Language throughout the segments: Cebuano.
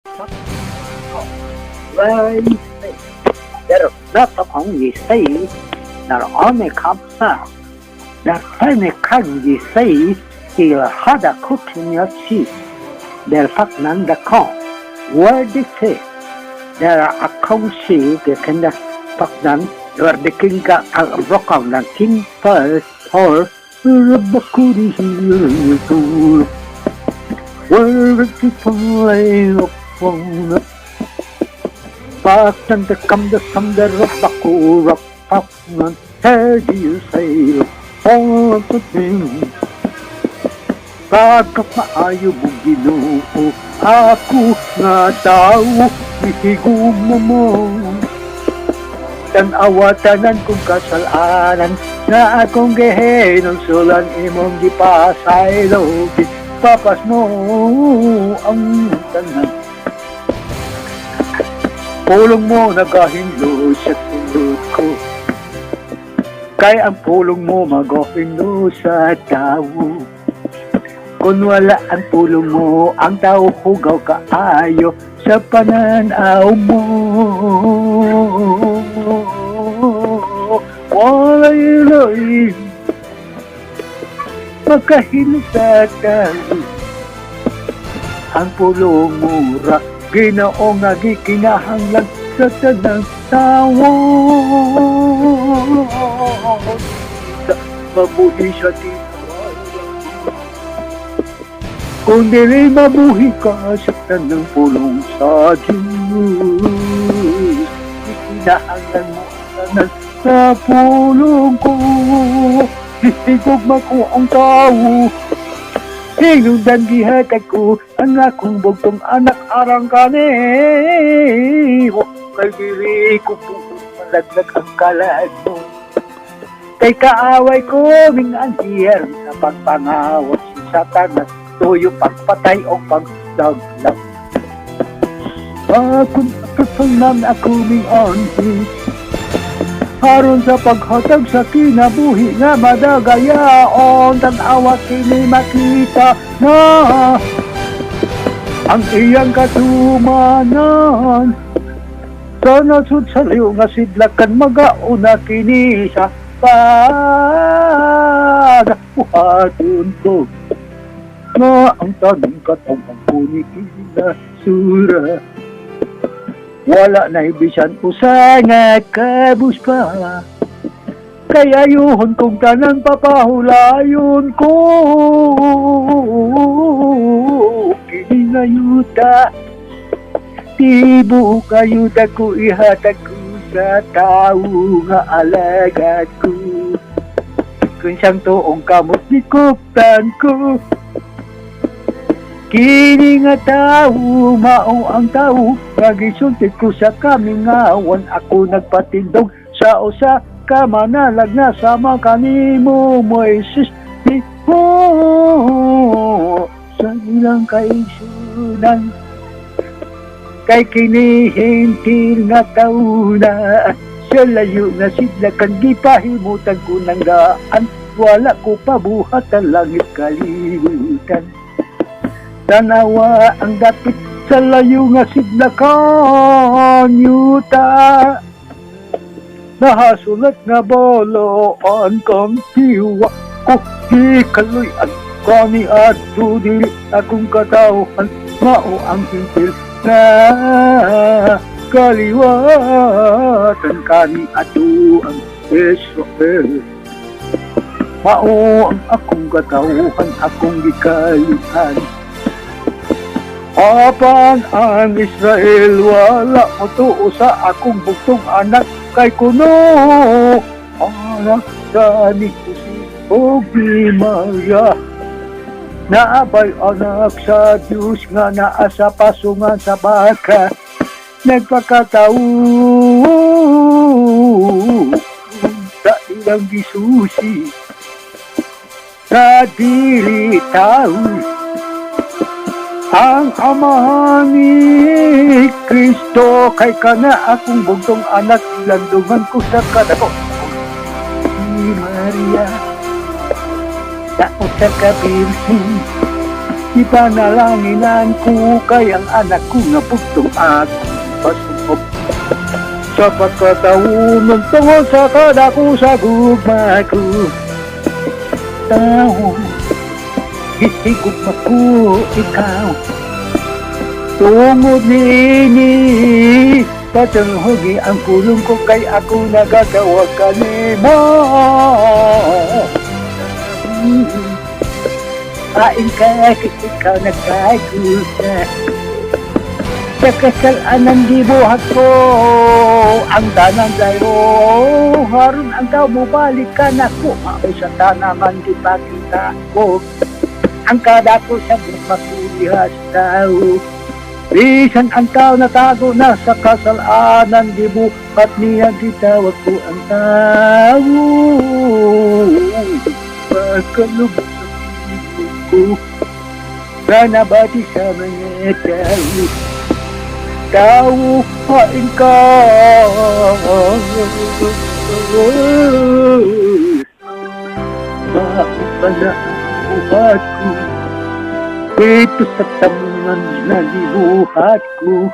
There not only say that only comes that any can you say il hada kutinyachi del faknan da kon where the say there are akongsi the kenda faknan where the king ka brokong na king first or rabakuri where the play upon Paktan the come the some the rabakura paknan do you say all the things. Pagkamaayo mo, Ginoo, ako nga tao, gihigugma mo. Tan-awa tanan kong kasalanan nga akong gihinulsulan, imong gipasaylo, papas mo ang tanan. Pulong mo nagahinlo sa sulod ko. Kay ang pulong mo magahinlo sa tao. Kung wala ang pulong mo, ang tao hugaw kaayo sa pananaw mo. Walay lain makahilo sa tao. Ang pulong mo ra, Ginoo, nga gikinahanglan sa tanang tawo. Mabuhi sa tinawala. Kung dili mabuhi ka sa tanang pulong sa Diyos, ikinahanglan mo ang tanan sa pulong ko. Higugma ko ang tao. Hinungdan gihatag ko ang akong bugtong anak alang kanimo. Kay dili ko buot malaglag ang kalag mo. Kay kaaway ko ming anhier sa pagpangawat si Satanas, tuyo pagpatay o pagdaglag. Akong katunan ako ming anhi aron sa paghatag sa kinabuhi nga madagayaon. Tan-awa kini, makita na ang iyang katumanan sa nasud sa layo nga sidlakan. Magauna kini sa pagbuhaton ko nga ang tanang katawhan ko ni sura. Wala na ibisan usa nga kabus pa. Kaya ayuhon kong tanang papahulayon ko. Kini nga yuta, tibuok ayuda ko ihatag ko sa tao nga alagad ko. Kung siyang tuong kamot nikuptan ko. Kini nga tao, mao ang tao nga gisulti ko sa kamingawan. Ako nagpatindog sa usa ka manalag nga sama kanimo, Moises, ko sa ilang kaigsunan. Kay kini hentil nga tauna sa layo nga sidlakan gipahimutan ko ng gaan. Wala ko pabuhat ang langit kalibutan. Tanawa ang dapit sa layo nga sidlakan, yuta. Nahasulat nga boloan kang tiwa ko gikaluy-an kani adto dili akong katawhan, mao ang hentil na kaliwatan kani ato ang Israel. Mao ang akong katawhan, akong gikaluy-an. Apan ang Israel wala motuo sa akong bugtong anak kay kuno anak sa ni Jose ug ni Maria. Naabay anak sa Diyos nga naa sa pasungan sa baka nagpakatao sa ilang gisusi sa dili tao ang ama ni Kristo. Kay kana akong bugtong anak ilandungan ko sa kadako. Si Maria sa usa ka birhen. Ipanalanginan ko kay ang anak ko nga bugtong akong pasuob sa pagkataon tungod sa kadako sa gugma ko. Tao, gihigugma ko ikaw. Tungod niini, patunghogi ang pulong ko kay ako nagatawag kanimo. Hain ka, ikaw nagkagusa. Sa kasalanan gibuhat ko, ang tanan dayo. Haron ang tao mobalik ka nako, mao sa tanaman gipakita ko. Ang kadako sa gugma ko diha sa tao. Bisan ang tao natago na sa kasalanan gibuhat niya, gitawag ko ang tao. Pagkalubog sa puso ko, na nabati sa mga tao. Tao, hain ka. Mao pala ang buhat ko dito sa tamunan na gibuhat ko.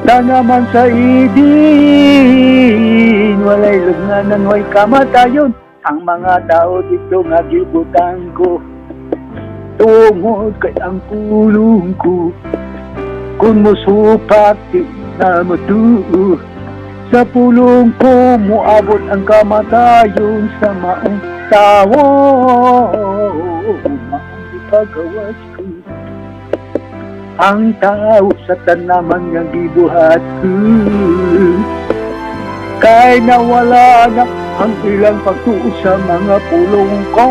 Tanaman sa Eden, walay lugnanan, way kamatayon. Ang mga tao dito nga gibutang ko. Tungod kay ang pulong ko, kung musupak, di na mutuo. Sa pulong ko, muabot ang kamatayon sa maong tao. Maong ipagawas ko ang tao sa tanaman nga gibuhat ko. Kay nawala na ang ilang pagtuo sa mga pulong ko.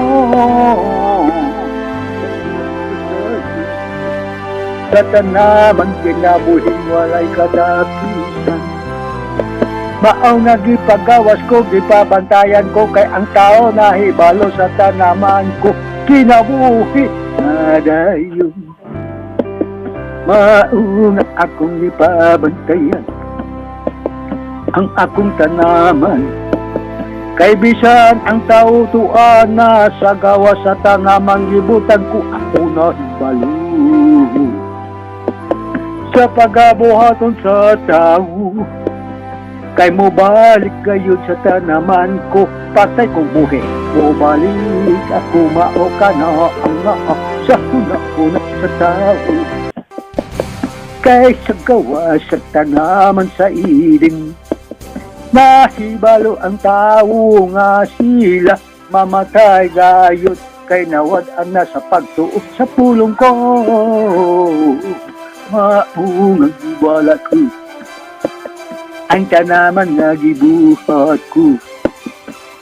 Sa tanaman kinabuhing walay katapusan. Mao nga gipagawas ko, gipabantayan ko kay ang tao nahibalo sa tanaman ko kinabuhi na dayon. Mao nga akong gipabantayan ang akong tanaman. Kay bisan ang tao tuan na sa gawas sa tanaman gibutang ko, ako nahibalo sa pagabuhaton sa tao. Kay mobalik gayud sa tanaman ko, patay kong buhi. Mobalik ako, mao ka na ang naa sa huna-huna sa tao. Kay sa gawas sa tanaman sa Eden, nahibalo ang tao nga sila mamatay gayud kay nawad-an na sa pagtuo sa pulong ko. Mao nga giwala ko ang tanaman nga gibuhat ko.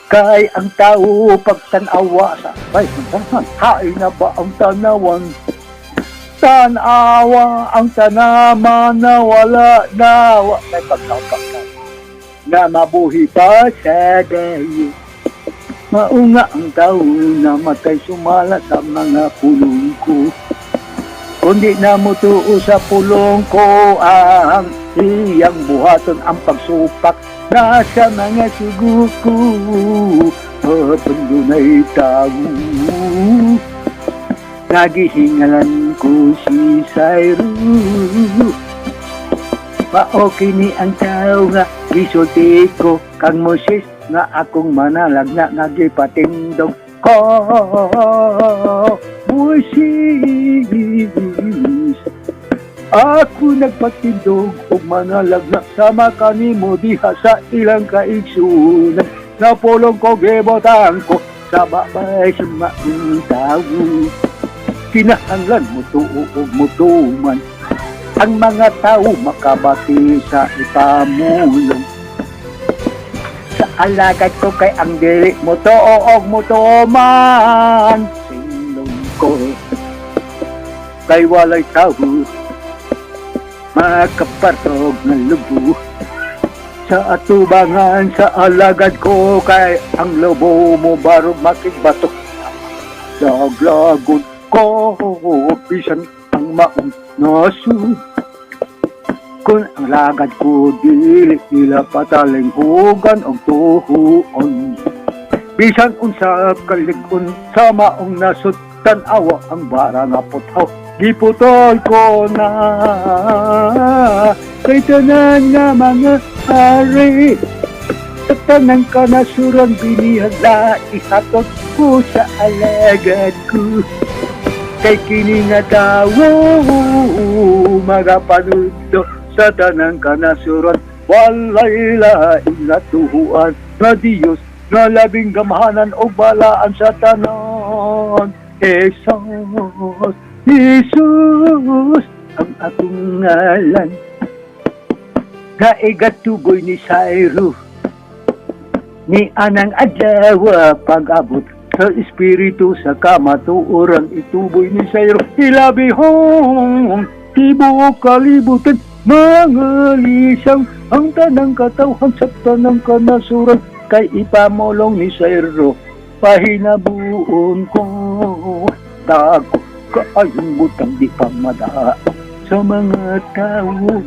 Kay ang tao pagtanawa sa ay, hain na ba ang tanawan? Tanawa ang tanaman na wala na wa may pagkapagka na mabuhi pa sa dayo. Mao nga ang tao namatay sumala sa mga pulong ko. Kundi na mutuo sa pulong ko, ang iyang buhaton ang pagsupak na sa mga sugo ko. Apan dunay tao, nagihingalan ko si Cyrus. Mao kini ang tao nga gisulti ko kang Moses nga akong manalagna nga gipatindog ko. Moises, ako nagpatindog og manalagna sama kanimo diha sa ilang kaigsuonan. Na pulong ko gibotang ko sa babay sa maong tao. Kinahanglan motuo og motuman ang mga tao makabati sa ipamulong sa alagad ko, kay ang dili motuo og motuman, singlon ko kay walay tao makabarog ng lubo sa atubangan sa alagad ko, kay ang lobo mobarog makigbato, laglagon ko bisan ang maong nasud. Kung ang lagad ko dili nila patalinghugan og tuhuon, bisan unsa kalig-on sa maong nasod. Tan-awa ang bara nga puthaw, giputol ko na. Kay tanan nga mga hari sa tanang kanasuran binihagla, ihatod ko sa alagad ko. Kay kini nga tawo magapanudlo sa tanang kanasuran, walay lain nga tuhuan nga Diyos nga labing gamhanan o balaan sa tanan. Jesus, Jesus ang akong ngalan nga igatuboy ni Sairo ni anang adlaw. Pag-abot sa Espiritu sa kamatuoran, ituboy ni Sairo, hilabihong tibuok kalibutan mga lisang ang tanang katawhan sa tanang kanasuran, kay ipamulong ni Sairo pahinabuon ko. Dako kaayong butang di pa mada sa mga tao.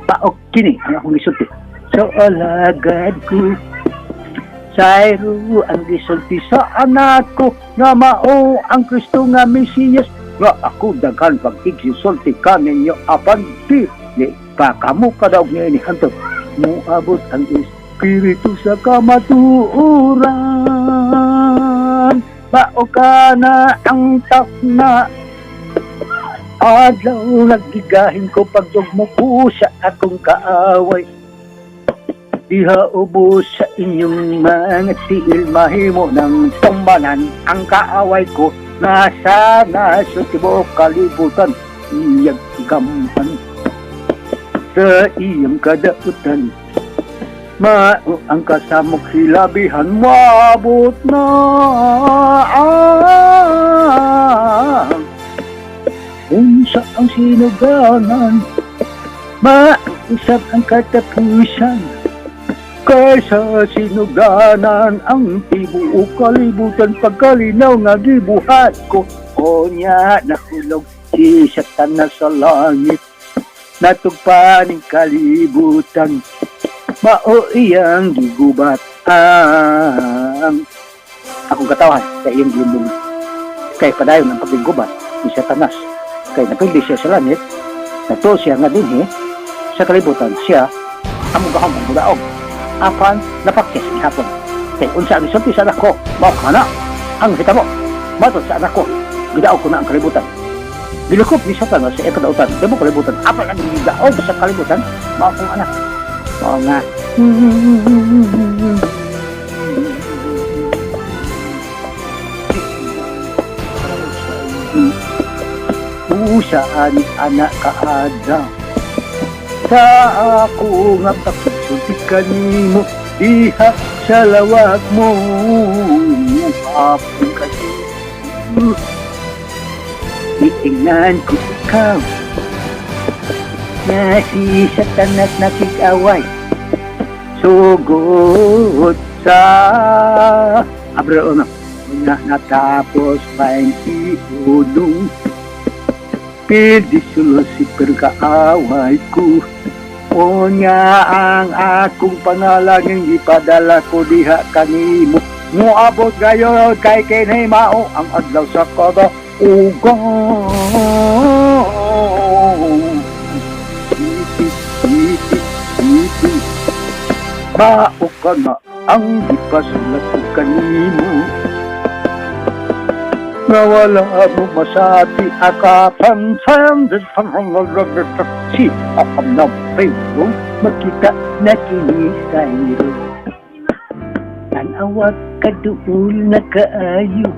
Paok kini ang akong gisulti sa alagad ko. Sairo ang gisulti sa anak ko nga mao ang Kristo nga Mesiyas, nga ako daghan pagtigsisulti kaninyo, apan di ni pa kamo kadaog niini hantod moabot ang Espiritu sa kamatuoran. Mao ka na ang takna adlaw naggigahin ko pagdugmo ko sa akong kaaway. Diha ubos sa inyong mga tiil mahimo ng tumbanan ang kaaway ko nga sana sa tibuok kalibutan iyang gampan sa iyang kadautan. Mao ang kasamok hilabihan moabot na ang unsa ang sinuganan, mausap ang katapusan. Kaysa sinuganan ang tibuok kalibutan pagkalinaw nga gibuhat ko. O niya nahulog si Satanas sa langit, natugpan ang kalibutan, mao iyang gigubat ang akong katawan sa iyang gilundong. Kay padayon ang pagigubat ni Satanas, kay napildi siya sa langit, nato siya nga dinhi sa kalibutan, siya ang mugahom ang mudaog, apan napakyas gihapon. Kay unsa ang isulti sa anak ko, mao kana ang hitabo. Matod sa anak ko, gidaog ko na ang kalibutan. Gilukop ni Satanas sa iyang kadautan tibuok kalibutan, apan ang gidaog sa kalibutan mao akong anak. Mao nga usa ani anak kaadlaw sa ako nga pakigsulti kanimo diha sa lawag mo hapon kasi. Titingnan ko ikaw na si Satanas nakig-away sugod sa Abril 1 na natapos 21. Pildi si Lucifer kaaway ko. O niya ang akong panalangin ipadala ko diha kanimo. Muabot gayon kay kini mao ang adlaw sa kadaugan. Iti, iti, iti. Mao ka na ang gipasulat ko kanimo nga wala mo masati akapan si na pero makita na kini sa'yo. Tan-awag kaduol na kaayo.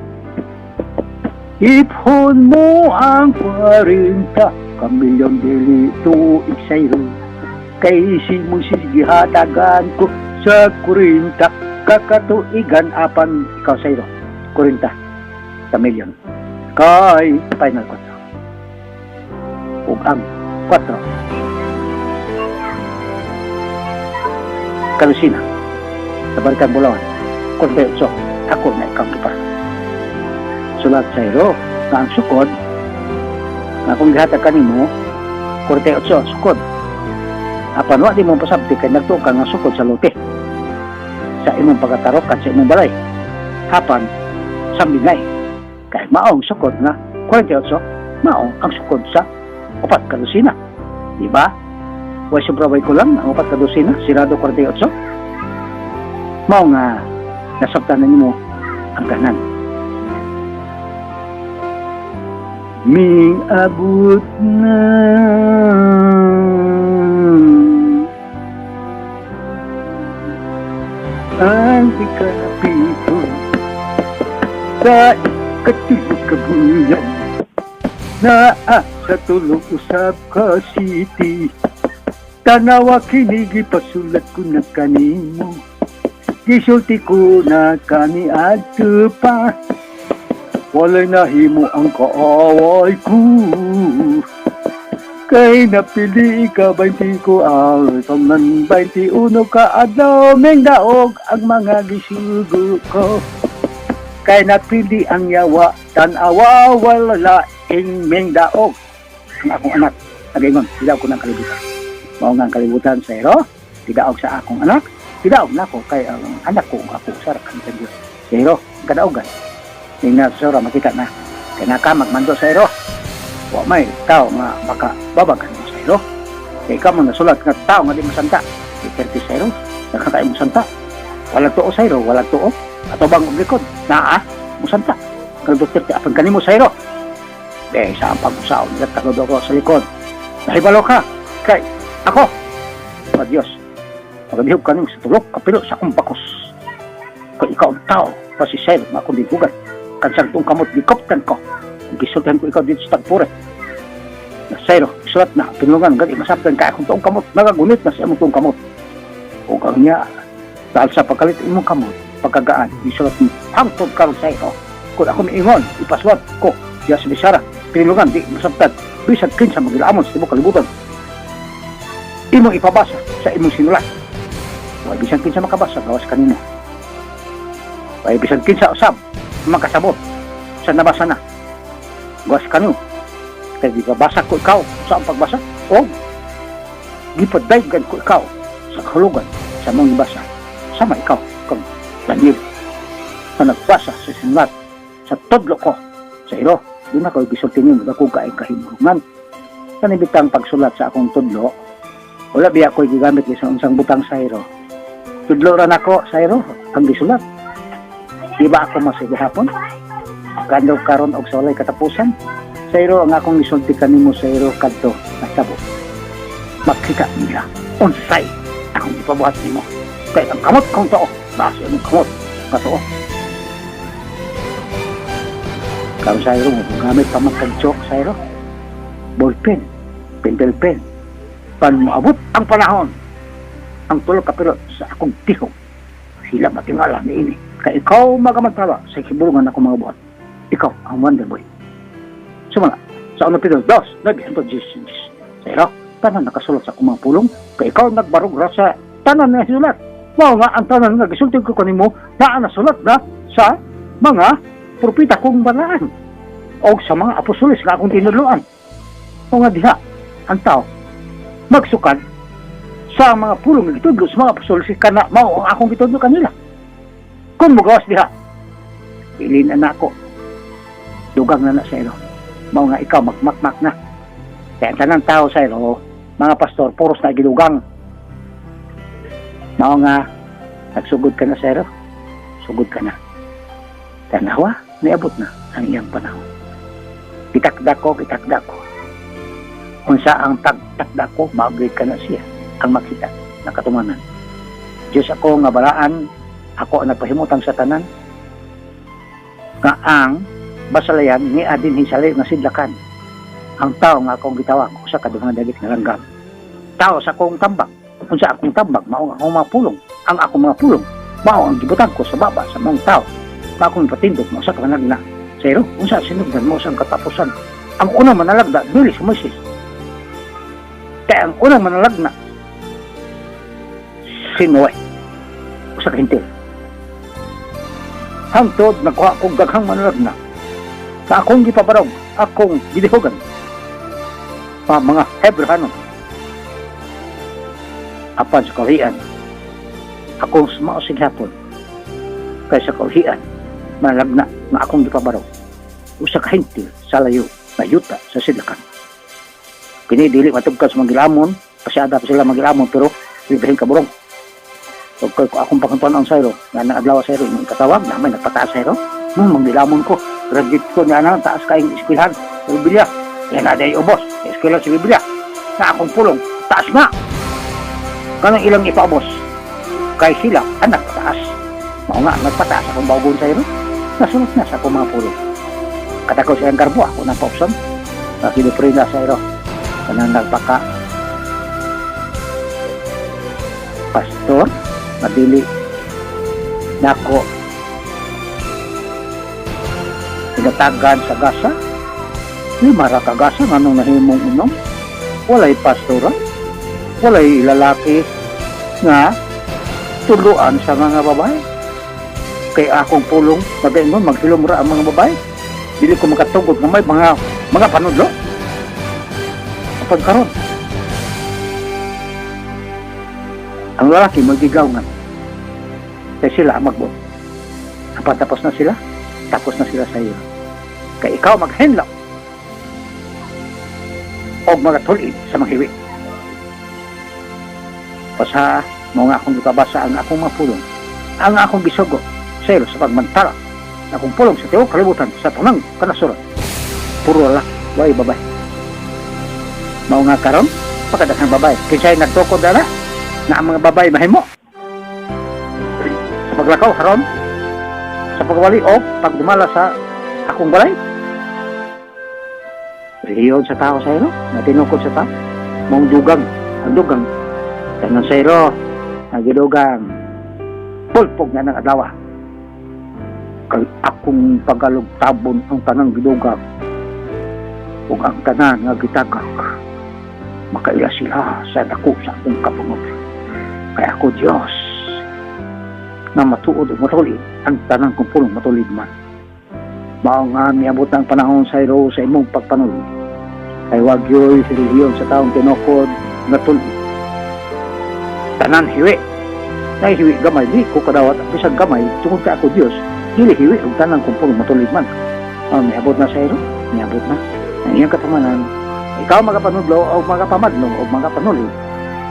Iphon mo ang 40 kamilyon dili tuig sa'yo. Kay si Moises gihatagan ko sa 40 kakatuigan, apan ikaw sa'yo 40 kamilyon. Kay final 4. Ug ang 4 kalusina sa Barikan Bulawan 48 ako na ikaw pa. Sulat sa iro nga ang sukod nga akong gihatag kanimo 48 sukod. Apan wa di mo pasabti kay nagtuo ka nga sukod sa lote sa imong pagkatarokan sa imong balay. Apan sambingay. Kay maong sukod nga 48, mao ang sukod sa upat ka dosina. Di ba? Way sobra, way kulang ang upat ka dosina, sirado 48. Mao nga nasabtan na nimo ang tanan. Ming abot na ang ikapito sa ikatulo ka bulan, naa sa tulo usab ka city. Tanawa kini, gipasulat ko na kanimo, gisulti ko na kani adto pa, walay nahimo ang kaaway ko. Kay napili ka 20 ko ang tanan 21 ka adlaw, ming daog ang mga gisugo ko. Kay napili ang yawa, tan-awa, wala laing ming daog. Ang akong anak, nagaingon, tidaog ko ng kalibutan. Mao nga ang kalibutan sa ero, tidaog sa akong anak, tidaog na ako kay ang anak ko ako sa kan sa Diyos. Sa ero, ang kadaogan. Ning na sa ero, makita na. Kay naka magmando sa ero. Wa may tao nga baka babagan mo sa ero. Kay ikaw mo nasulat nga tao nga di masanta. Duterte sa ero, nakakain mo santa. Walang tuo sa ero, walang tuo. Ato bang likod? Naa, musanta. Kag Duterte, apan kanimo sa ero. Eh, sa ang pag-usaon, nila ko sa likod. Nahibalo ka, kay ako, o Diyos, magadihog ka sa tulok, kapilo sa akong bakos. Kay ikaw ang tao, kasi sir, nga akong dihugan. Kansang tong kamot, gikoptan ko. Gisultihan ko ikaw dito sa tagpure. Na sero, isulat na, pinulungan, gani, masabtan kay akong tuong kamot, nagagunit na sa imong tuong kamot. O kang niya, dahil sa pagkalit imong kamot, pagkagaan, isulat mo, hangtod karon sa iro. Kung ako miingon, ipaswat ko, diya sa Bisara, pinulungan, di masabtan, bisag kinsa magilamon sa tibuok kalibutan. Imong ipabasa sa imong sinulat. Wa bisan kinsa makabasa, gawas kanino. Wa bisan kinsa usab makasabot sa nabasa na. Gawas kanino. Kay gibabasa ko ikaw sa ang pagbasa o gipadaygan ko ikaw sa kahulugan sa mong gibasa. Sama ikaw kang Daniel na nagbasa sa sinulat sa tudlo ko sa iro. Di na ko gisulti nimo dako kaay kahimurungan. Kanibitang pagsulat sa akong tudlo, wala biya ko gigamit sa unsang butang sa iro. Tudlo ra nako sa iro ang gisulat. Di ba ako masigihapon? Kando karon og sa walay katapusan? Sa iro ang akong gisulti kanimo sa iro kadto natabo. Makita nila unsay akong ipabuhat nimo. Kay ang kamot kong tuo, base ang kamot katuo. Karon sa iro mo gamit pa man kag chalk sa iro. Ballpen, pentel pen. Pan moabot ang panahon, ang tulo ka pero sa akong tihok, sila matingala niini. Kay ikaw magamantala sa hibulungan ako mga buhat. Ikaw ang wonder boy. Sumala, sa 1 Pedro 2, 9 hangtod 10. Sa iro, tanan nakasulat sa akong mga pulong, kay ikaw nagbarog ra sa tanan nga sinulat. Mao nga ang tanan nga gisulti ko kanimo naa nasulat na sa mga propeta kong balaan o sa mga apostoles nga akong tinudloan. O nga diha, ang tao magsukad sa mga pulong nga gitudlo sa mga apostoles kana mao ang akong gitudlo kanila. Kung mugawas diha, bilin na nako. Dugang na na sa iro. Mao nga ikaw magmakmak na. Kaya ang tanang tao sa iro, mga pastor, puros na gidugang. Mao nga, nagsugod ka na sa iro, sugod ka na. Tanawa, niabot na ang iyang panahon. Gitakda ko, gitakda ko. Unsa ang tagtakda ko, maagay ka na siya ang makita na katumanan. Diyos ako nga balaan, ako ang nagpahimutang sa tanan, nga ang basalayan ni adin hisali nga sidlakan. Ang tao nga akong gitawag, usa ka duha dagit nga langgam. Tao sa akong tambag, unsa akong tambag, mao ang akong mga pulong. Ang akong mga pulong, mao ang gibutang ko sa baba sa mga tao. Nga akong ipatindog, mao sa kanagna. Pero, unsa sinugdan mo sa katapusan. Ang unang manalagda, dili si Moises. Kaya ang unang manalagna, si Noe. Usa ka hintil. Hangtod nakuha kong daghang manalagna. Sa akong gipabarog, akong gidihogan. Pa mga Hebrahanon. Apan sa kahian, akong mao hapon. Kay sa kahian, manalagna nga akong gipabarog. Usa ka hentil sa layo na yuta sa sidlakan. Kini dili matugkad sa Magilamon, pasyada pa sila Magilamon, pero libreng kaburong. So, kay akong pagkantuan ang sayro, nga nang adlaw sayro, imong katawag, na may nagpataas sayro. Manggilamon ko. Graduate ko niya na, taas kayong eskwelahan sa Biblia. Yan na day ubos, eskwela sa Biblia. Na akong pulong, taas na. Kanang ilang ipaubos. Kay sila, ang nagpataas. Mao nga, nagpataas akong bawgon sayro. Nasunod na sa akong mga pulong. Katakaw silang garbo, ako nang paupson. Nakilipre na sayro. Kanang nagpaka pastor, madili nako tinatagan sa gasa, 5 ra ka gasa. Nganong nahimong unom? Walay pastora, walay lalaki nga tuluan sa mga babae. Kay akong pulong nagaingon maghilom ra ang mga babae. Dili ko makatugod nga may mga panudlo. Apan karon ang lalaki magigaw nga kay sila ang magbuot. Apan tapos na sila, tapos na sila sa iyo. Kay ikaw maghenlaw o magatulid sa manghiwi. Basta mo nga akong gipabasa ang akong mga pulong, ang akong gisugo sa iyo sa pagmantala akong pulong sa tibuok kalibutan sa tanang kanasuran. Puro lalaki, way babae. Mao nga karon pagkadaghang babae. Kinsay nagtukod ana na ang mga babae mahimo sa paglakaw haron, sa pagwali o pagdumala sa akong balay. Relihiyon sa tao sa iro, na tinukod sa tao. Mong dugang, ang dugang, tanan sa iro, nagidugang, pulpog na ng adlaw. Kay akong pagalugtabon ang tanang gidugang, ug ang tanan nga gitagak, makaila sila sa dako sa akong kapungod. Kay ako Diyos, na matuod ug matulid, ang tanang kong pulong matulid man. Mao nga miabot ang panahon sa iro sa imong pagpanulid. Kay wag yo'y relihiyon sa taong tinukod nga tulid. Tanan hiwi. Nahihiwi gamay, di ko kadawat bisag gamay, tungod ka ako Diyos, dili hiwi ug tanan kong pulong matulid man. Oh, miabot na sa iro, miabot na. Ang iyang katumanan, ikaw magapanudlo o magapamadlong o magapanulid,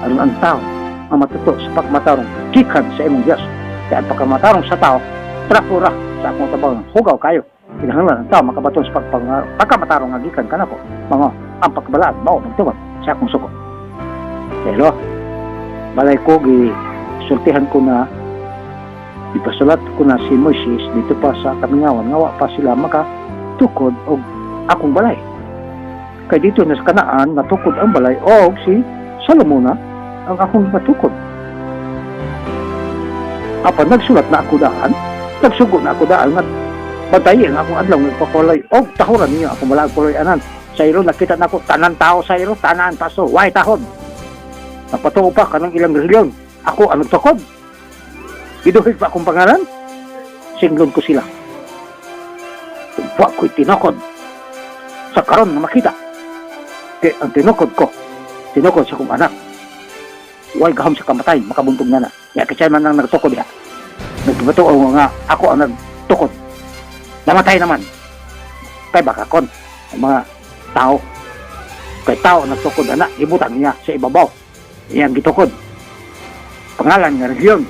aron ang tao ang matuto sa pagmatarong gikan sa imong Diyos. Kaya ang pagkamatarong sa tao, trapura sa akong trabaho, hugaw kayo. Kinahanglan ang tao makabaton sa pagkamatarong nga gikan kanako. Mga ang pagkabalaan, mao magtuman sa akong suko. Pero, balay ko, gisultihan ko na, ipasulat ko na si Moises dito pa sa kamingawan, nga wa pa sila makatukod og akong balay. Kay dito na sa Kanaan, natukod ang balay og si Solomon na ang akong matukod. Apan nagsulat na ako daan, nagsugo na ako daan nga bantayi ang akong adlaw nagpakulay og tahuran ninyo akong balaang puloy-anan. Sa iro nakita nako tanan tao sa iro, tanan paso, way tahod. Napatuo pa kanang ilang reliyon. Ako ang nagtukod. Giduhig pa akong pangalan. Singlon ko sila. Wa ko'y tinukod sa karon na makita. Kay ang tinukod ko, tinukod sa akong anak. Way gahom sa kamatay, makabuntog na na. Ya kisay man ang nagtukod diha. Nagpatuo nga ako ang nagtukod. Namatay naman. Kay baka kon ang mga tao. Kay tao ang nagtukod ana, ibutang niya sa ibabaw. Iyang gitukod. Pangalan nga reliyon.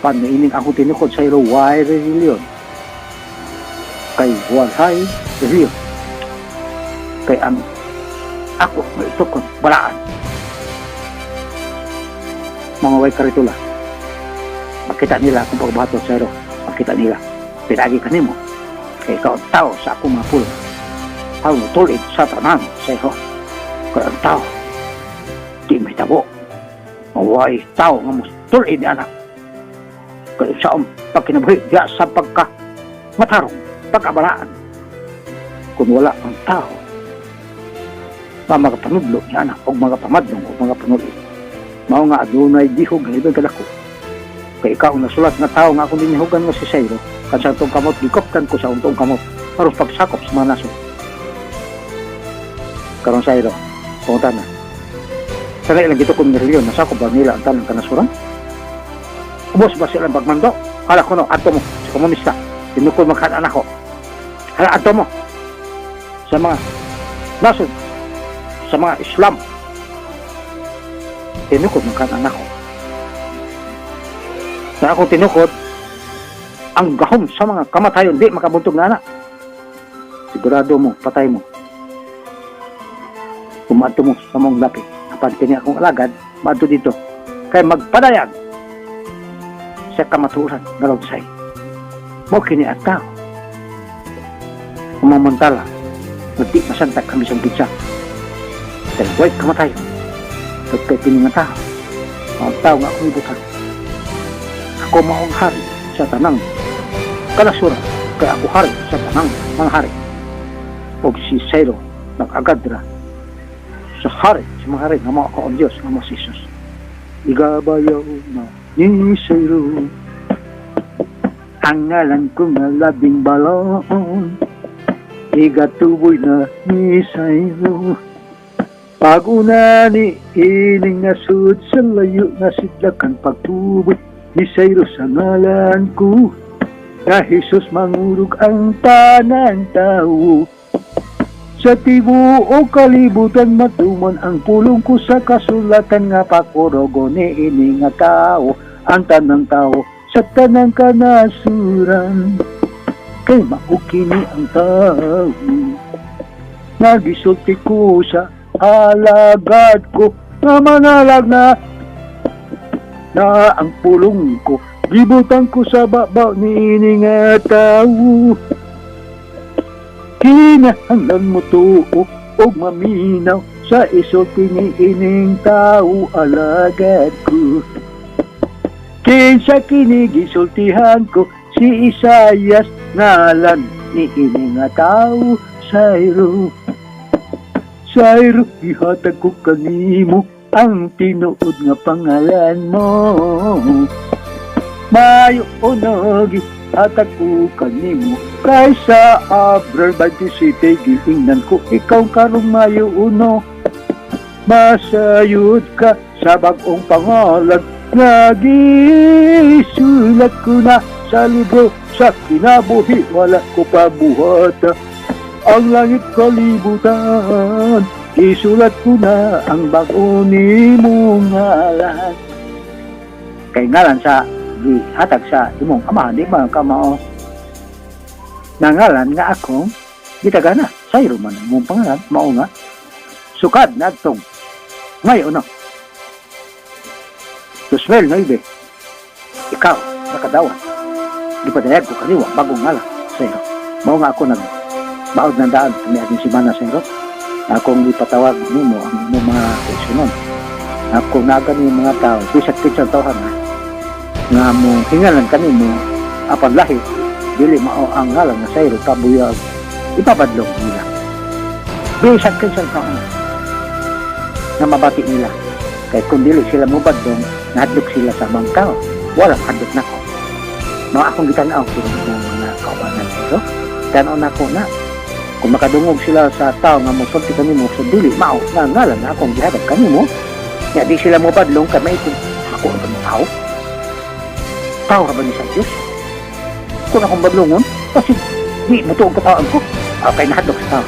Apan niining ako tinukod sa iro, why reliyon? Kay walhay reliyon. Kay ang ako may itukod, balaan. Mga way karitula. Makita nila akong pagbato sa iro. Makita nila. Pinagi kanimo. Kay ikaw ang tao sa akong mga pulong. Ang tulid sa tanan sa iro. Kay ang tao, di may tabo. Maway tao nga mo tulid ni anak. Kay sa ang pagkinabuhi, diya sa pagka matarong, pagkabalaan. Kung wala ang tao, nga magapanudlo ni anak, o magapamadlong, o magapanulid. Mao nga adunay gihog nga ibang kadako. Kay ikaw ang nasulat nga tao nga akong dinihugan nga si Sairo, kan sa atong kamot, gikoptan ko sa untong kamot, aron pagsakop sa mga nasod. Karon Sairo, punta na. Sana ilang gitukod ng reliyon, nasakop ba nila ang tanang kanasuran? Ubos ba sila ang pagmando? Hala ko no, adto mo, sa komunista. Tinukod magkaan ako. Hala, mo sa mga nasod, sa mga Islam, tinukod ng kanang ako. Na ako tinukod, ang gahom sa mga kamatayon di makabuntog na anak. Sigurado mo, patay mo. Kumadto mo sa mong dapit. Apan kini akong alagad, maadto dito. Kay magpadayag sa kamatuoran ngalod say. Mo kini ang tao. Umamantala, nagdi masantag kami sa gitsa. Kay way kamatayon. Kay kini nga tao. Ang tao nga akong ibutang. Ako maong hari sa tanang kanasuran. Kay ako hari sa tanang mga hari. Og si Cyrus nag-agad ra sa hari sa mga hari nga mao ako ang Dios nga mao si Jesus. Igabayaw na ni Cyrus ang ngalan ko nga labing balaon, igatuboy na ni Cyrus. Paguna ni ining nasud sa layo nga sidlakan, pagtuboy ni Cyrus sa ngalan ko na Jesus, mangurog ang tanang tao sa tibuok kalibutan, matuman ang pulong ko sa kasulatan nga pakurogo ni ini nga tao ang tanang tao sa tanang kanasuran, kay mao kini ang tao nagisulti ko sa alagad ko nga manalag na na ang pulong ko gibutang ko sa babaw ni ini nga tao. Kinahanglan mo tuo og maminaw sa isulti ni ining tao, alagad ko. Kinsa kini gisultihan ko? Si Isayas. Ngalan ni ini nga tao Cyrus. Cyrus, ihatag ko kanimo ang tinuod nga pangalan mo. Mayo uno gihatag ko kanimo kay sa Abril 27 giingnan ko ikaw karong Mayo 1. Masayod ka sa bag-ong pangalan nga gisulat ko na sa libro sa kinabuhi. Wala ko pa buhata ang langit kalibutan, isulat ko na ang bag-o nimong ngalan. Kay ngalan sa gihatag sa imong ama, di ba ka mao nangalan nga akong gitagana? Sayro man ang imong pangalan, mao nga sukad nadtong ngayon no 2009 ikaw nakadawat, gipadayag ko kaniwa bagong ngalan, Sayro. Mao nga ako nag baod ng daan kami aging simana, Sayro. Akong ipatawag nimo ang imong mga kaigsuonan. Ako naga ni mga tao bisag kinsang tawhan na nga mo hingalan kanimo apan lahi dili mao ang ngalan nga Sayro, kabuyag ipabadlong nila bisag kinsang tawhan na mabati nila, kay kung dili sila mobadlong, nahadlok sila sa mga tao. Wala hadlok nako. Mao akong gitan-aw kini ng mga kaubanan ito. Tan-aw nako na kung makadungog sila sa tao nga mosulti kanimo sa dili mao nga ngalan na akong gihatag kanimo nya di sila mobadlong, kay maikong ako ang ba tao tao ra ba ni sa Diyos? Kung akong badlongon kasi di mo tuog katawan ko, okay, nahadlok sa tao.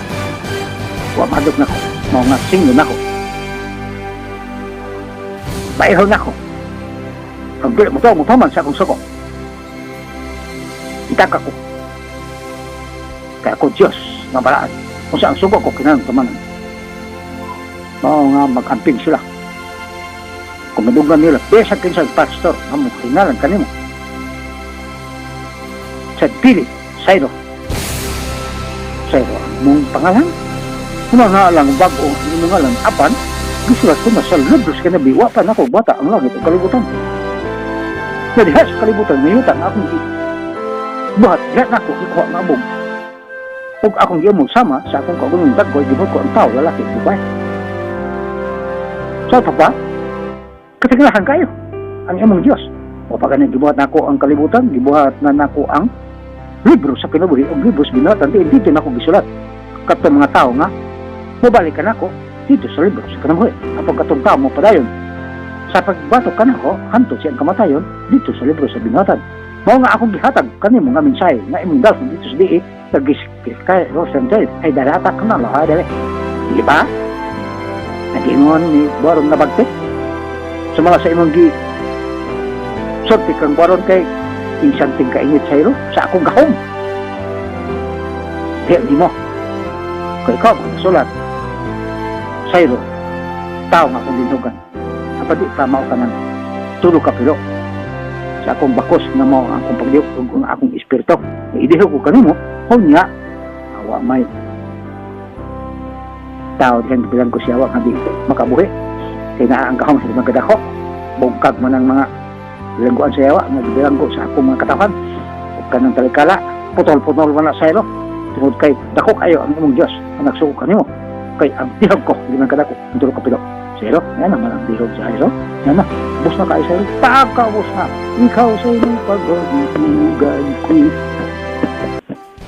Wa mahadlok nako. Mao nga singlo nako, baihon nako. Kung dili mo tuo, mo sa akong sugo, itaka ko, kay ako Diyos nga balaan. Kung sa ang sugo ko kinahanglan tumanan. Mao nga mag-amping sila kung madunggan nila bisag kinsang pastor nga mo hingalan kanimo sa dili Sayro. Sayro ang mong pangalan, una nga lang bago ang imong ngalan, apan gisulat ko na sa libro sa kinabuhi. Wa pa nako bata ang langit ug kalibutan. Na diha sa kalibutan mayuta nga akong buhat diha nako ikuha nga abog ug akong giamong sama sa akong kaugalingong dagkoy. Gibuhat ko ang tao, lalaki ug babae. Sa pa katiglahan kayo ang imong Dios. O pag gibuhat nako ang kalibutan, gibuhat na nako ang libro sa kinabuhi ug libro sa binuhatan. Di dito nako gisulat katong mga tao nga mobalik ka nako dito sa libro sa kinabuhi. Apag katong tao mo padayon sa pagbato kanako hantod siyang kamatayon, dito sa libro sa binuhatan. Mao nga akong gihatag kanimo nga mensahe nga imong dalhon dito sa DE. Tagis kay Rosen ay darata ko na lo dere. Di ba? Nagingon ni Boron nga bagte. Sumala sa imong gi sulti kang Boron kay insanting kainit sa iro sa akong gahom. Di, di mo. Kay ikaw, sulat. Sa iro, tao nga akong dinugan. Apa di pa mao ka ng tulo ka pilo sa akong bakos nga mao ang akong pagdiok ug ang akong espiritu. Idihog ko kanimo, unya awa may tao diyan bilang ko siya nga di makabuhi. Kay naa ang gahom sa mga kadako. Bugkag man ang mga bilangguan sa yawa nga gibilanggo sa akong mga katawhan. Ug kanang talikala, putol-putol man na sa ilo. Tungod kay dako kayo ang imong Dios ang nagsugo kanimo. Kay ang dihog ko di man kadako ang tulo ka pilo. Sa ilo, yan naman ang dihog sa ilo. Yan na, ubos na kayo sa ilo. Pagkaubos na, ikaw sa ilo pagdugan ko.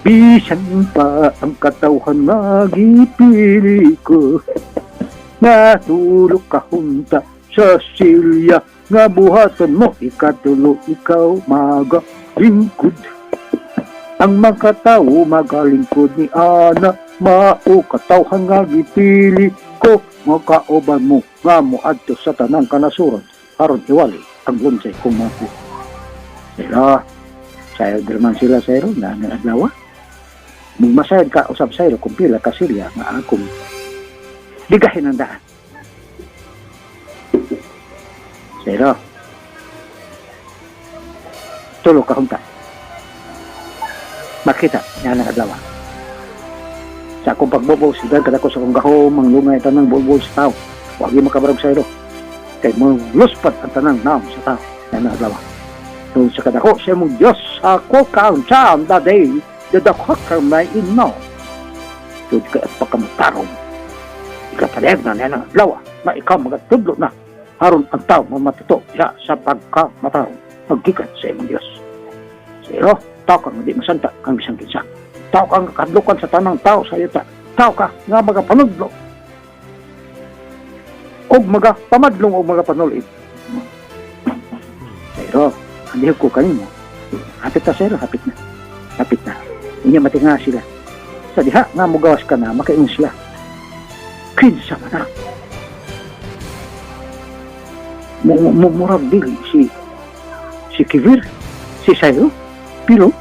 Bisan pa ang katawhan nga gipili ko. Natulog ka hunta sa silya nga buhaton mo, ikatulo ikaw magalingkod. Ang makatao magalingkod ni ana, mao katawhan nga gipili ko nga kauban mo nga moadto sa tanang kanasuran aron iwali ang lunsay kong mga buhat. Pero, sayod naman sila sa iro na ang adlaw. Masayod ka usab sa iro kung pila ka silya nga akong bigahin ang daan. Pero, tulo ka hunta. Makita niya ang adlaw. Sa akong pagbubo, sidan kada ko sa akong gahom, ang lungay tanang bulbul sa tao. Wag yung makabarog sa iro. Kay mo luspat ang tanang naom sa tao. Yan ang adlaw. Tungod sa kadako sa imong Diyos, ako count down the day that the cocker may ino. Tungod kay at pagkamatarong. Ikapadayag na niya ng adlaw na ikaw magatudlo na aron ang tao mamatuto siya sa pagkamatarong paggikan sa imong Diyos. Pero, tao kang hindi masanta kang bisang kinsa. Tao kang kadlukan sa tanang tao sa yuta. Tao ka nga magapanudlo og magapamadlong og magapanulid. Pero, ang lihok ko kanimo, hapit na sir, hapit na. Hapit na. Inya matinga sila. Sa diha nga mugawas ka na, makaingon sila. Kinsa man na. Murag dili si Kivir, si Sayo, pero,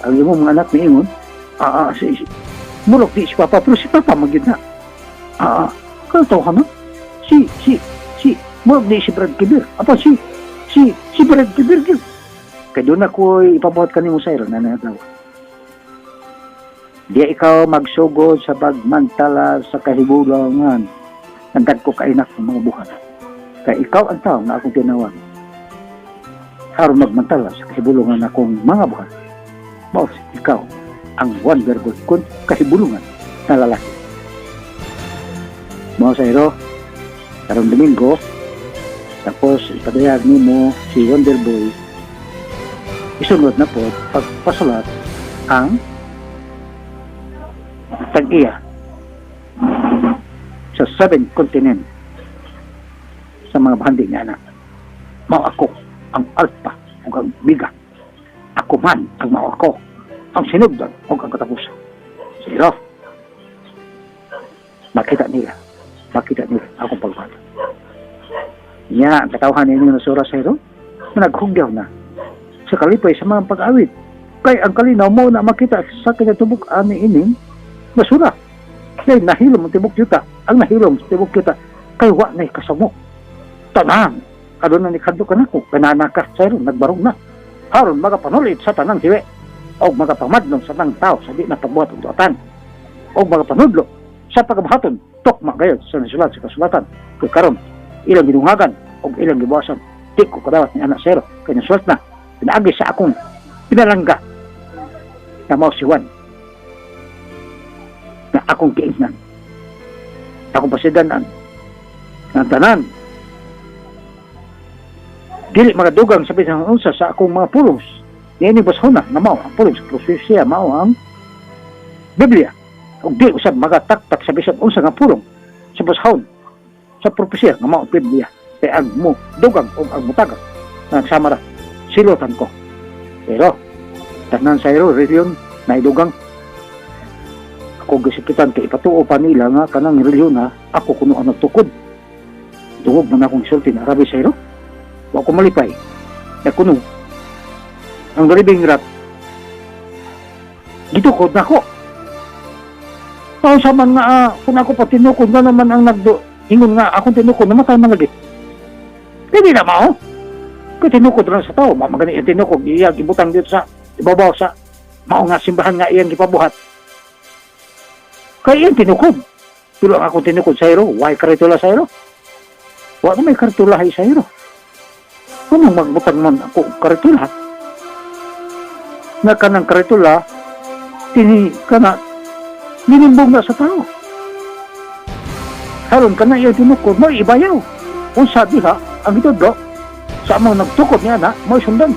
ang imong mga anak niingon, si murag di si Papa, pero si Papa magyud na. Kano ka na? Si, murag di si Brad Kivir. Apa si Brad Kivir gyud. Kay doon ako ipabuhat kanimo sa iro na natawa. Di ikaw magsugod sa pagmantala sa kahibulangan ng dagko kainak ng mga buhat. Kay ikaw ang tao nga akong tinawag. Aron magmantala sa kahibulungan akong mga buhat. Mao ikaw ang wonder good kun kahibulungan na lalaki. Mao sa iro, karong Domingo, tapos ipadayag nimo si Wonder Boy, isunod na po pagpasulat ang tag-iya sa seven continent sa mga bahandi niya anak. Mao ako ang alpha ug ang omega. Ako man ang mao ako ang sinugdan ug ang katapusan. Pero, makita nila akong pagbuhat. Nya, ang katawhan ninyo na sura sa iro, naghugyaw na sa kalipay sa mga pag-awit. Kay ang kalinaw mo na makita sa kinatubok ani ining basura. Kay nahilom ang tibok yuta. Ang nahilom sa tibok yuta kay wa na kasamo. Tanan aduna ni kadto kanako kanana ka sa iro nagbarong na. Aron magapanulit sa tanang hiwe og magapamadlong sa tanang tao sa di na pagbuhat og duatan og magapanudlo sa pagbuhaton tukma gayod sa nasulat sa kasulatan kay karon ilang gidunghagan og ilang gibuwasan. Di ko kadawat ni anak sero kay nasulat na pinaagi sa akong pinalangga na mao si Juan na akong giingnan, akong pasidanan ng tanan dili magadugang sa bisan unsa sa akong mga pulong niini basahon na mao ang pulong sa propesya, mao ang Biblia, ug di usab magataktak sa bisan unsa nga pulong sa basahon sa propesya nga mao ang Biblia, kay ang mo dugang ug ang mutagang na nagsama ra silotan ko. Pero tanan sa iro reliyon na idugang. Ako gisipitan kay ipatuo pa nila nga kanang relihiyon na ako kuno ang nagtukod. Dungog man akong isulti na arabi sa iro. Wa ko malipay. Ya kuno ang living rat gitukod nako. Tao sa man nga kung ako pa tinukod nga naman ang nagdo ingon nga akong tinukod, namatay man lagi. Hindi na mao. Kung tinukod lang sa tao, mamagani yung tinukod, iya gibutang dito sa ibabaw sa mao nga simbahan nga iyang gipabuhat. Kay iyang tinukod. Pero ang akong tinukod sa iro, why karitula sa iro? Wa na may karitula sa iro. Kung magbutang man ako karitula, na kanang karitula, tini kana ninimbong na sa tao. Karon kana iya tinukod, mo ibayaw. Unsa diha ang gitudlo sa among nagtukod niya na mo sundan.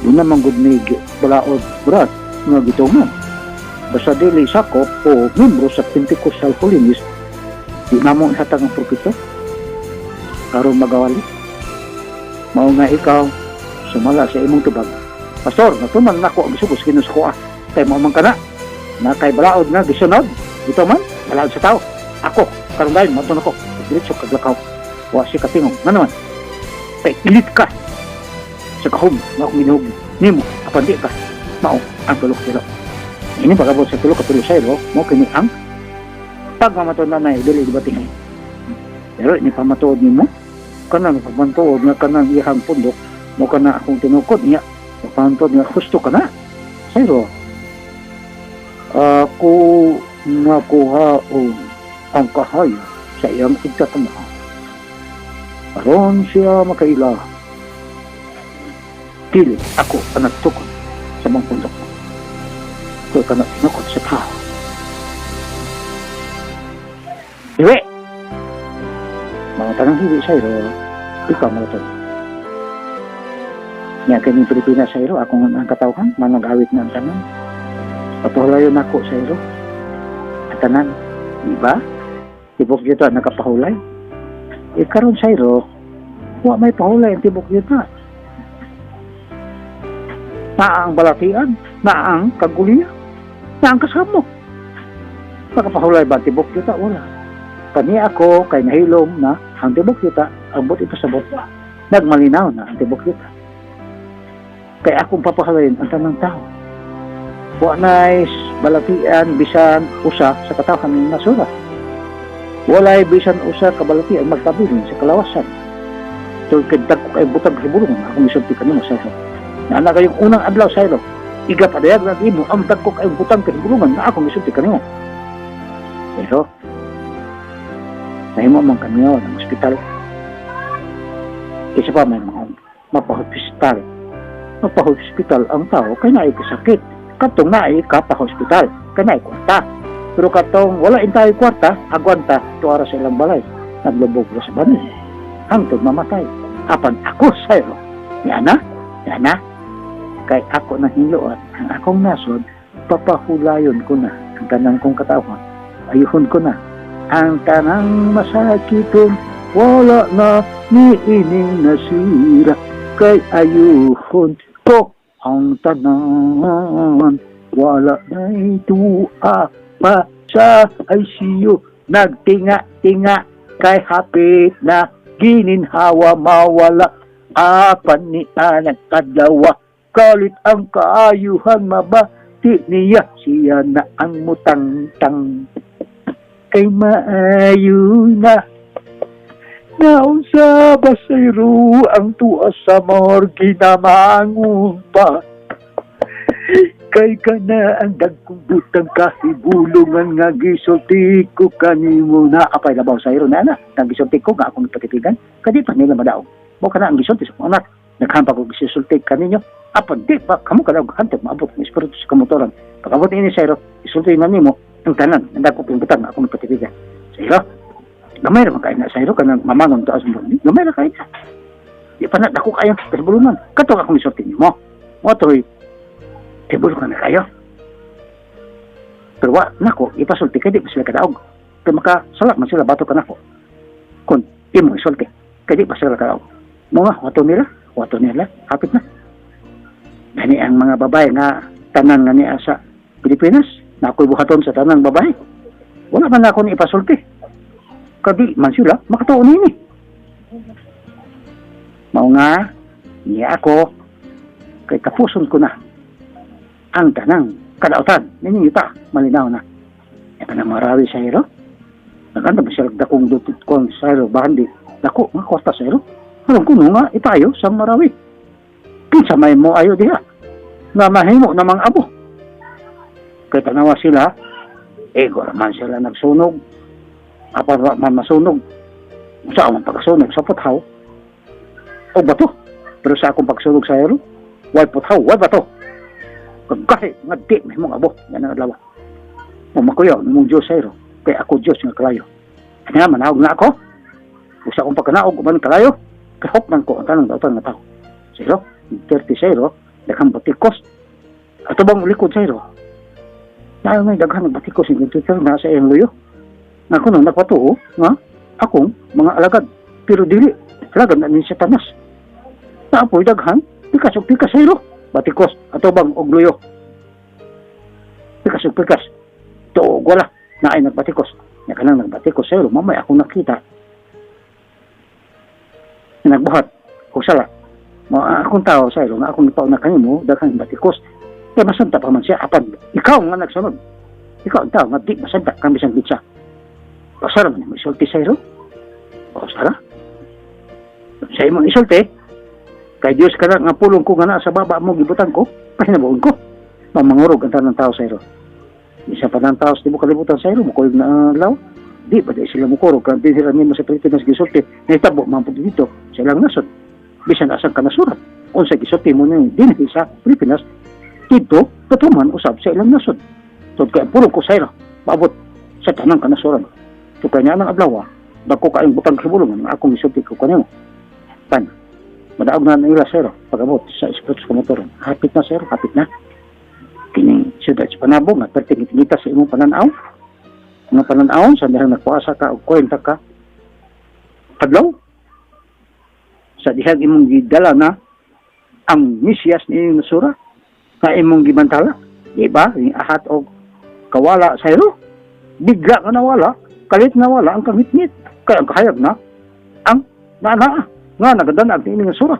Doon naman gud ni balaod, brad, nga gituman. Basta dili sakop o membro sa Pentecostal Holiness, di na mo ihatag ang pulpito aron magawali. Mao nga ikaw sumala sa imong tubag. Pastor, natuman nako ang gisugos Ginoo sa kuha. Kay mao man kana na kay balaod nga gisunod. Ito man, balaod sa tao. Ako, karon dayon moadto nako. Diretso kag lakaw. Wa si katingog. Nga naman? Kay ilit ka sa kahom nga akong ginuhog nimo apan di ka mao ang tulok silo. Ini pag-abot sa tulo ka tulo sa ilo, mo kini ang pagmamatuod na na dili di? Pero ini pamatuod nimo kanang pamatuod nga kanang iyang pundok mo kana akong tinukod niya, pamatuod nga husto ka na sayro. Ako nakuhaon ang kahayag sa iyang igtatama aron siya makaila dili ako ang nagtukod sa mga pundok ko kana tinukod sa tao. Hiwi! Mga tanang hiwi sa iro, ikaw mo ito. Niya kining Pilipinas sa iro, akong ang katawhan, manag-awit na ang tanan. Papahulayon ako sa iro. Ang tanan, di ba? Tibok dito ang nakapahulay. E karon sa iro, wa may pahulay ang tibok dito. Naa ang balatian, naa ang kaguliya, naa ang kasamo. Nakapahulay ba ang tibok dito? Wala. Kani ako, kay nahilom na ang tibok yuta, ang buot ipasabot, nagmalinaw na ang tibok yuta. Kay akong papahalayin ang tanang tao. Wa na'y balatian bisan usa sa katawhan ng nasura. Walay bisan usa ka balatian magpabilin sa kalawasan. Tungod kay dagko kay butang sa bulungan, akong isulti kanimo sa iro. Na kayong unang adlaw sa iro, iga padayag na imo ang dagko kay butang sa bulungan na akong isulti kanimo. Pero nahimo man kami ng ospital. Kaysa pa may mga mapahospital. Mapahospital ang tao kay naay kasakit. Katong naay ka pa-hospital, kay naay kwarta. Pero katong wala intay kwarta, agwanta tuara sa ilang balay. Naglubog ra sa banin. Hangtod mamatay. Apan ako sa'yo. Yana, yana. Kay ako nahinloan ang akong nasod, papahulayon ko na ang tanang kong katawhan. Ayuhon ko na ang tanang masakiton, wala na ni ining nasira kay ayuhon ko ang tanan, wala na tua pa sa ICU, nagtinga-tinga kay hapit na gininhawa mawala, apan ni anak kadlawa kalit ang kaayuhan mabati niya, siya na ang mutangtang kay maayo na. Naunsa ba sayro ang tuwa sa morgue na mangon pa? Kay kana ang dagkong butang kahibulungan nga gisulti ko kanimo na apay labaw sayro na na nga gisulti ko nga akong ipatitigan kadi pa nila madaog mo kana ang gisulti sa akong anak. Naghampa ko gisulti kaninyo apan di pa kamo kadaog hantod maabot ang espiritu sa kamotoran. Pag-abot ini sayro, isulti na nimo ang tanan ang dagkong butang nga akong ipatitigan sayro. Gamay ra man kay na sayro kanang mamangon taas mo, gamay ra kay na, di pa na dako kayo kasabulungan katong akong isulti nimo mo toy tibol ka na kayo. Pero wa nako ipasulti kay di pa sila kadaog. Kay makasalak man sila bato kanako. Kung imo isulti kay di pa sila kadaog. Mo nga wato nila, hapit na. Gani ang mga babae nga tanan nga niya sa Pilipinas, na ako'y buhaton sa tanang babae. Wala man ako ni ipasulti. Kadi man sila makatuon nini. Mao nga niya ako kay tapuson ko na ang tanang kadautan ninyo pa malinaw na. E pa na marawi sa iro. Naganda ba sila dakong dutit ko ang sa iro bahandi. Dako nga kwarta sa iro. Alam ko nga ipayo sa Marawi. Kinsa may mo ayo diha. Nga mahimo namang abo. Kay tanawa sila, eh man sila nagsunog. Apan wa man masunog. Sa akong pagsunog sa puthaw, o bato. Pero sa akong pagsunog sa ero, way puthaw, way bato. Kagahi, nga di, mahimong abo. Yan ang adlaw. O makuyaw, mong Diyos sa ero. Kay ako Diyos nga kalayo. Kanya, manahog na ako. Ug sa akong pagkanaog, uban kalayo. Kahok man ko ang tanong dautan nga tao. Sa ero, 30 sa ero, daghang batikos. Ato bang likod sa ero? Na may daghan ng batikos yung Twitter na sa iyang luyo. Nga kuno nagpatuo nga akong mga alagad. Pero dili, alagad na ni Satanas. Naapoy daghan, pikas og pikas sa ero. Batikos, ato bang og luyo. Pikas og pikas. Tuo wala, na ay nagbatikos. Nga kanang nagbatikos sa ero, mamay akong nakita. Nga nagbuhat, og sala. Mo akong tao sa ero, nga akong ipauna kanimo, daghang batikos. Kaya masanta pa man siya, apan ikaw nga nagsunod. Ikaw ang tao nga di masanta kang bisang bitsa. Pasara man mo isulti sa ero. O sara. Sa imong isulti, kay Dios ka na nga pulong ko nga naa sa baba mo gibutan ko, pahinabuon ko. Mamangurog ang tanang tao sa ero. Isa pa ng tao sa tibuok kalibutan sa ero, mukuyog na ang adlaw. Di ba di sila mukurog, kang di sila nimo sa Pilipinas gisulti, nahitabo man po dito sa ilang nasod. Bisan asang kanasuran. Unsa gisulti mo ni dinhi sa Pilipinas, dito katuman usab sa ilang nasod. Tod kay pulong ko sa ero, maabot sa tanang kanasuran. So kanya ang adlaw, dako kaayong butang sa bulungan nga akong isulti ko kanimo. Pan, madaog na nila sa ero, pag-abot sa Espiritu sa motor. Hapit na sa ero, hapit na. Kining siyudad sa Panabo, nga pertingit-ngita sa imong pananaw. Nga pananaw, sa dihang nagpuasa ka o kwenta ka, adlaw, sa dihang imong gidala na ang Mesiyas ni imong nasura, nga imong gibantala, di ba? Yung ahat og kawala sa ero, bigla ka nawala, kalit nawala ang kangitngit. Kaya ang kahayag na, ang naanaa, nga nagadanag ni ining nasura.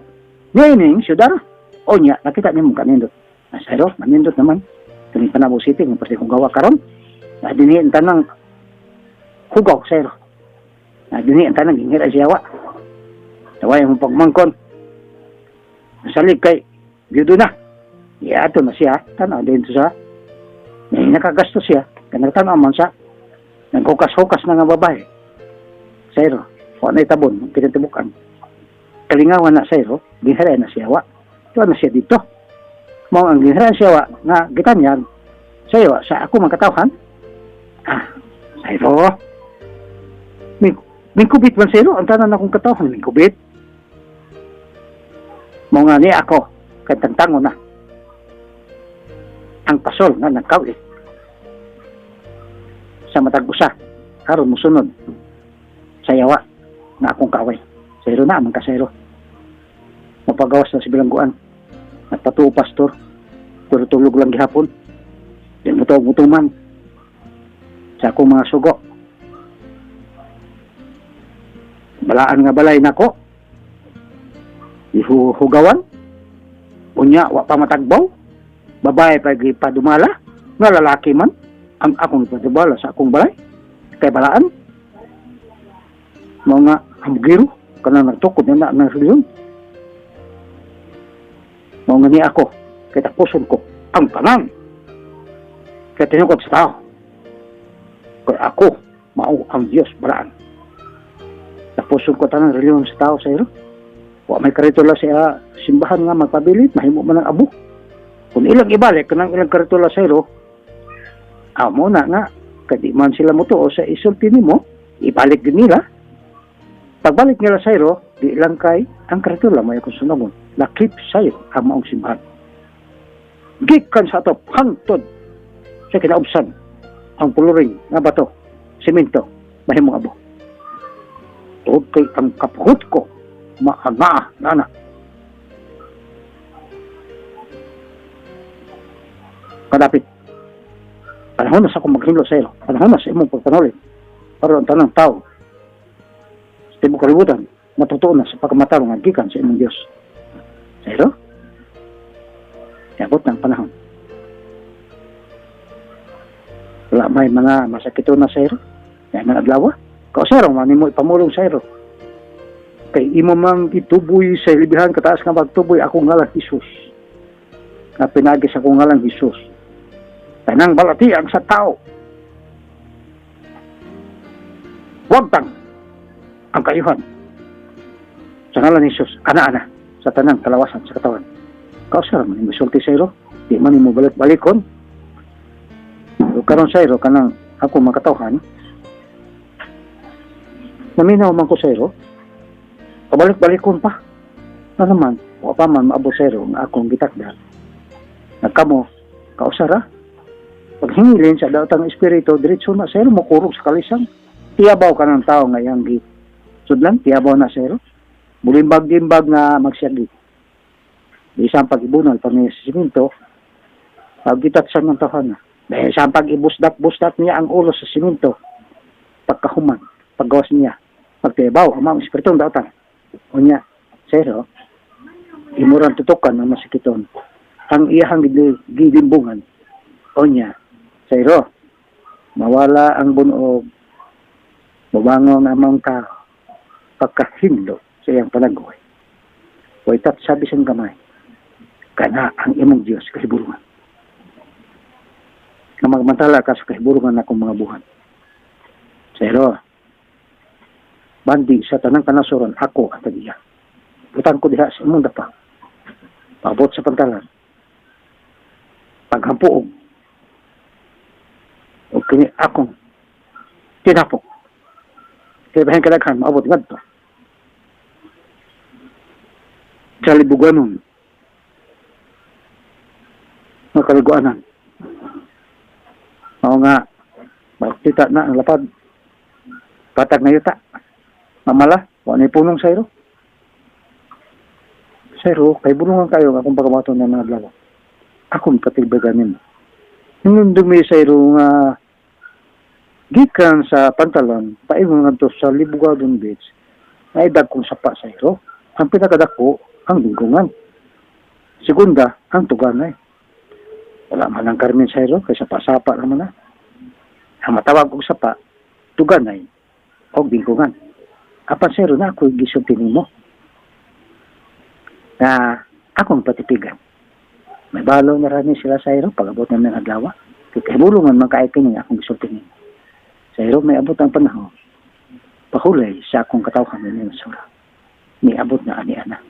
Niining siyudara. O niya, nakita niyo mong kanindot. Sa ero, manindot naman. Kining Panabo City, nga pwede kong gawa karon. Na dinhi ang tanang hugaw sa ero. Na dinhi ang tanang gingira siya wa. Naway mong pagmangkon. Salig kay byudo na. Iato na siya, tanaw din sa may nakagasto siya, kanang tanaw man sa naghukas-hukas na nga babae. Sa ero, wa na itabon, pinatibukan. Kalingawan na sa ero, ginhara na siya wa. Tuwa na siya dito. Mao ang ginhara siya wa, nga gitanyan, sa iyo, sa ako mga katawhan, sa ero, mingkubit man sa ero, ang tanan akong katawhan, mingkubit. Mao nga ni ako, kay tangtango na. Ang pasol nga nagkawit sa matag usa karon mosunod sa yawa nga akong kaaway. Sa ero na man ka sa ero. Mapagawas na si bilangguan. Nagpatuo pastor. Pero tulog lang gihapon. Di mo tawag mutuman sa akong mga sugo. Balaan nga balay nako. Ihuhugawan. Unya wa pa matagbaw. Babae pa gipadumala, nga lalaki man ang akong ipadumala sa akong balay. Kay balaan. Mga hamgiro kanang nagtukod na na ng reliyon. Mao nga ni ako, kay tapuson ko ang tanan. Kay tinukod sa tao. Kay ako, mao ang Diyos balaan. Tapuson ko tanan reliyon sa tao sa iro. Wa may karitula sa simbahan nga magpabilit, mahimo man ang abo. Kung ilang ibalik, kanang ilang karitula sa iro, amo na nga, kadi man sila mo to sa isulti nimo, ibalik din nila. Pagbalik nila sa iro, di lang kay ang karitula may akong sunogon. Lakip sa'yo ang maong simbahan. Gikan sa ato, hangtod sa kinaubsan, ang puluring nga bato, simento, mahimong abo. Tuod kay ang kapuhot ko, maangaa na na. Kadapit. Panahon na sa akong maghinlo sa iro. Panahon na sa imong pagpanuli. Para ang tanang tao sa tibok kalibutan matutuon na sa pagkamatarong nga gikan sa imong Dios. Sa iro, niabot na ang panahon. Wala may mga masakito na sa iro. Yan ang adlaw. Kausero, man mo ipamulong sa iro. Kay imo mang ituboy sa ilibihan kataas nga magtuboy akong ngalan Hesus. Nga pinagi sa akong ngalan Hesus. Tanang balatian sa tao. Wagtang ang kayuhan. Sa ngalan ni Hesus, ana-ana sa tanang kalawasan sa katawan. Kausero man imo sulti sa iro, di man imo balik-balikon. O karon sa iro kanang ako makatawhan. Naminaw man ko sa iro. Pabalik-balikon pa. Ano naman, wa pa man maabot sa iro nga akong gitakda. Nagkamo, kausara. Paghingilin sa daotang espiritu, diretso na sa iro, mukurog sa kalisang. Tiyabaw ka ng tao nga iyang gi. Sudlan, tiyabaw na sa iro. Bulimbag-limbag nga magsyagi. Isang pag-ibunal pa niya sa simento, paggitatsan ng tahan na. Dahil sa pag-ibusdak-busdak niya ang ulo sa simento, pagkahuman, paggawas niya, pagtibaw, ang mga espiritu ng daotan. Unya, sero, imurang tutukan ang masikiton. Ang iyahang gilimbungan. Unya, sero, mawala ang bunog, bumangon ang mga tao, pagkahinlo sa iyang panaghoy. Way sabi siyang gamay, kana ang imong Diyos kahiburungan. Nga magmantala ka sa kahiburungan akong mga buhan. Sero, bandi sa tanang kanasuran, ako ang tagiya. Butang ko diha sa imong dapa. Paabot sa pantalan. Paghampuog. O kini akong tinapok. Kaya bahin kadaghan, maabot ngadto. Sa libuganon, nga kaliguanan. Mao nga, makita na ang lapad. Patag na yuta. Mamala, wa ni punong sa iro. Sa iro, kay bulungan kayo akong pagkamaton ng mga adlaw. Akong patilbagan nimo. Hinumdumi sa iro nga gikan sa pantalon, paingon ngadto sa Libugadon Beach, ay dagkong sapa sa iro. Ang pinakadako, ang lingkungan. Segunda, ang tuganay. Wala man ang Carmen sa iro, kay sapa-sapa naman na. Ang matawag og sapa, tuganay, og lingkungan. Apan sa iro na ako'y gisulti nimo na akong patipigan. May balo na rani sila sa iro pag abot ng adlaw. Kay kahibulungan man kaay kini akong gisulti nimo. Sa iro may abot ang panahon. Pahulay sa akong katawhan ni Nasura. May abot na ani ana.